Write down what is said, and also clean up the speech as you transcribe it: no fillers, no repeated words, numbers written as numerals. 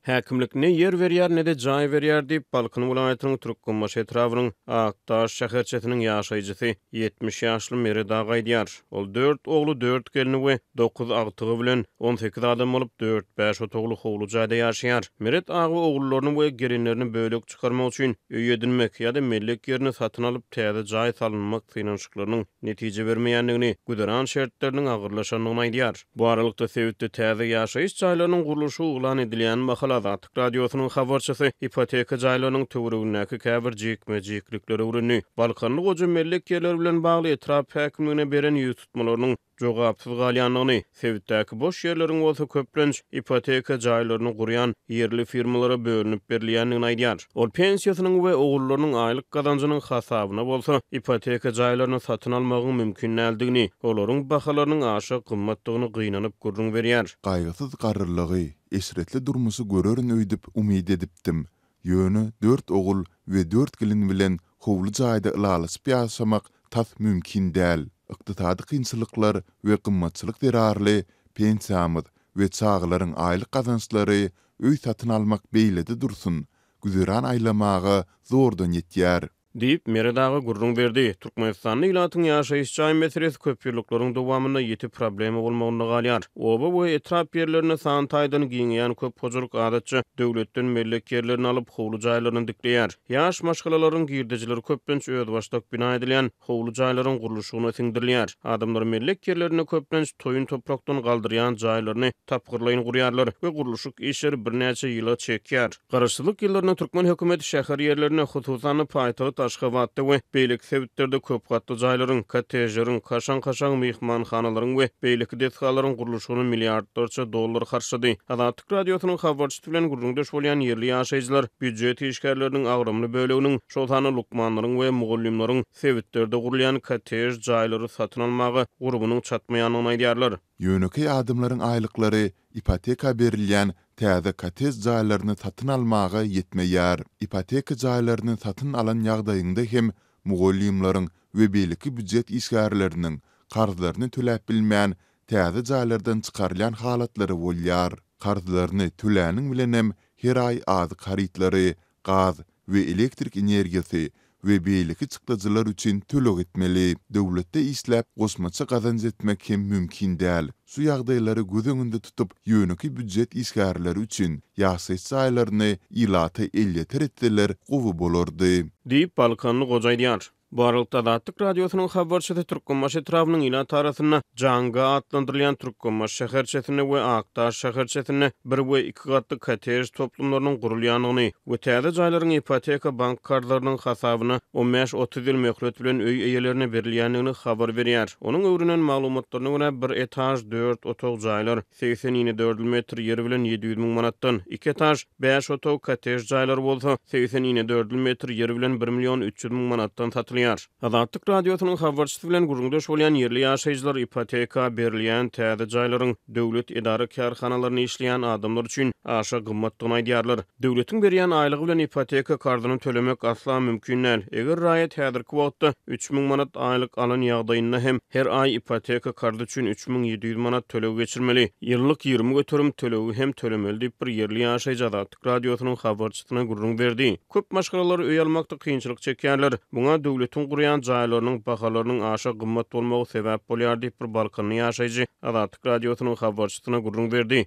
Häkimlik ne ýer berýär, ne-de jaý berýär diýip, Balkan welaýatynyň Türkmenbaşy etrabynyň Akdaş şäherçesiniň ýaşaýjysy, 70 ýaşly Meret aga aýdýar. Ol dört ogly, dört gelni we dokuz agtygy bilen 18 adam bolup, dört-bäş otagly howly jaýda ýaşaýar. Meret aga ogullaryny we gelinlerini bölek çykarmak üçin öý edinmek ýa-da mellek ýerini satyn alyp, täze jaý salynmak synanyşyklarynyň netije bermeýändigini, güzeran şertleriniň agyrlaşandygyny aýdýar. Bu aralykda, sebitde täze ýaşaýyş jaýlarynyň gurluşygy yglan edilýän mahaly Azatlyk Radiosynyň habarçysy ipoteka jaýlarynyň töweregindäki käbir jikme-jiklikleri öwrendi. Balkanly goja mellek ýerleri bilen bagly etrap häkimligine beren ýüztutmalarynyň jogapsyz galýandygyny, sebitdäki boş ýerleriň bolsa köplenç ipoteka jaýlaryny gurýan ýerli firmalara bölünip berilýändigini aýdýar. Ol pensiýasynyň we ogullarynyň aýlyk gazanjynyň hasabyna bolsa ipoteka jaýlaryny satyn almagyň mümkin däldigini, olaryň bahalarynyň aşa gymmatdygyny gynanyp gürrüň berýär. Gaýgysyz garrylygy, eşretli durmuşy görerin öýdüp umyt edipdim. Ýöne dört ogul we dört gelin bilen howly jaýda ylalaşyp ýaşamak tas mümkin däl. Ykdysady kynçylyklar we gymmatçylyk zerarly pensiýamyz we çagalaryň aýlyk gazançlary öý satyn almak beýlede dursun, güzeran aýlamaga zordan ýetýär. Diýip, Meret aga gürrüň berdi. Türkmenistanda ilatyň ýaşaýyş jaý meselesi köpýyllyklaryň dowamynda ýiti problema bolmagynda galýar. Oba we etrap ýerlerinde san taýdan giňeýän köp hojalyk adatça döwletden mellek ýerlerini alyp, howly jaýlaryny dikleýär. Ýaş maşgalalaryň girdejileri köplenç özbaşdak bina edilýän howly jaýlaryň gurluşygyna siňdirilýär. Adamlar mellek ýerlerinde köplenç toýun toprakdan galdyrýan jaýlaryny tapgyrlaýyn gurýarlar we gurluşyk işleri birnäçe ýyla çekýär. Garaşsyzlyk ýyllarynda türkmen hökümeti şäher ýerlerinde, hususan-da paýtagt Aşgabatda we beýleki sebitlerde köp gatly jaýlaryň, kottejleriň, kaşaň-kaşaň myhmanhanalaryň we beýleki desgalaryň gurluşygyna milliardlarça dollar harçlady. Azatlyk Radiosynyň habarçysy bilen gürrüňdeş bolýan ýerli ýaşaýjylar býujet işgärleriniň agramly böleginiň, şol sanda lukmanlaryň we mugallymlaryň sebitlerde gurulýan kottej jaýlary satyn almaga gurbunyň çatmaýandygyny aýdýarlar. Ýönekeý adamlaryň aýlyklary ipoteka berilýän täze kottej jaýlaryny satyn almaga ýetmeýär. Ipoteka jaýlaryny satyn alan ýagdaýyňda hem mugallymlaryň we beýleki býujet işgärleriniň karzlaryny töläp bilmän, täze jaýlardan çykarylýan halatlary bolýar. Karzlaryny töläniň bilenem her aý azyk harytlary, gaz we elektrik energiýasy we beýleki çykdajylar üçin töleg etmeli. Döwletde işläp, goşmaça gazanç etmek hem mümkin däl. Şu ýagdaýlary göz öňünde tutup, ýönekeý býujet işgärleri üçin ýaşaýyş jaýlaryny ilata elýeter etseler gowy bolardy. Diýip, balkanly goja aýdýar. Bu aralykda, Azatlyk Radiosynyň habarçysy Türkmenbaşy etrabynyň ilat arasynda Janga atlandyrylýan Türkmenbaşy şäherçesinde we Akdaş şäherçesinde bir we iki gatly kottej toplumlarynyň gurulýandygyny we täze jaýlaryň ipoteka bank karzlarynyň hasabyna on bäş-otuz ýyl möhlet bilen öý eýelerine berilýändigini habar berýär. Onuň öwrenen maglumatlaryna görä, bir etaž, dört otag jaýlar 80 inedördül metr ýer bilen 700 müň manatdan, iki etaž, bäş otag kottej jaýlary bolsa 80 inedördül metr ýer bilen bir million 300 müň manatdan satylýar. Azatlyk Radiosynyň habarçysy bilen gürrüňdeş bolýan ýerli ýaşaýjylar ipoteka berilýän täze jaýlaryň döwlet edara-kärhanalarynda işleýän adamlar üçin aşa gymmatdygyny aýdýarlar. Döwletiň berýän aýlygy bilen ipoteka karzyny tölemek asla mümkin däl. Eger raýat häzirki wagtda 3000 manat aýlyk alan ýagdaýynda hem her aý ipoteka karzy üçin 3700 manat töleg geçirmeli. Ýyllyk 20% tölegi hem tölemeli diýip, bir ýerli ýaşaýjy Azatlyk Radiosynyň habarçysyna gürrüň berdi. Köp maşgalalar öý almakda kynçylyk çekýärler. Muňa döwletiň gurýan jaýlarynyň bahalarynyň aşa gymmat bolmagy sebäp bolýar diýip, bir balkanly ýaşaýjy Azatlyk Radiosynyň habarçysyna gürrüň berdi.